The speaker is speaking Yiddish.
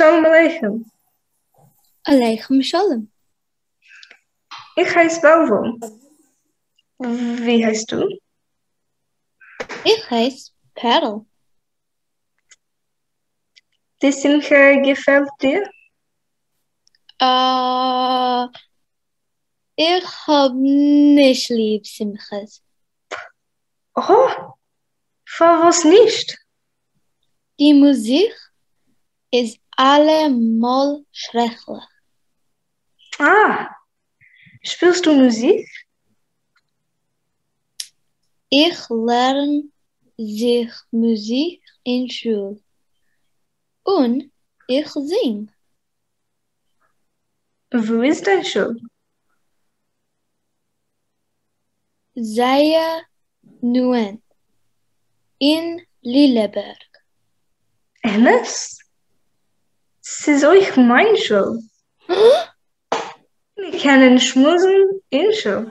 שלום עליכם. עליכם שלום. איך הייס וועלוול. ווי הייסטו? איך הייס פערל. די שמחה געפעלט דיר? אה... איך האב נישט ליב שמחות. אה! פארוואס נישט? די מוזיק איז אלעמאל שרעקליך. אה! שפילסטו מוזיק? איך לערן זיך מוזיק אין שול. און איך זינג. וואו איז דיין שול? זייער נאענט. אין לילעבערג. אמת? ס'איז אויך מיין שול. מיר קענען שמועסן אין שול.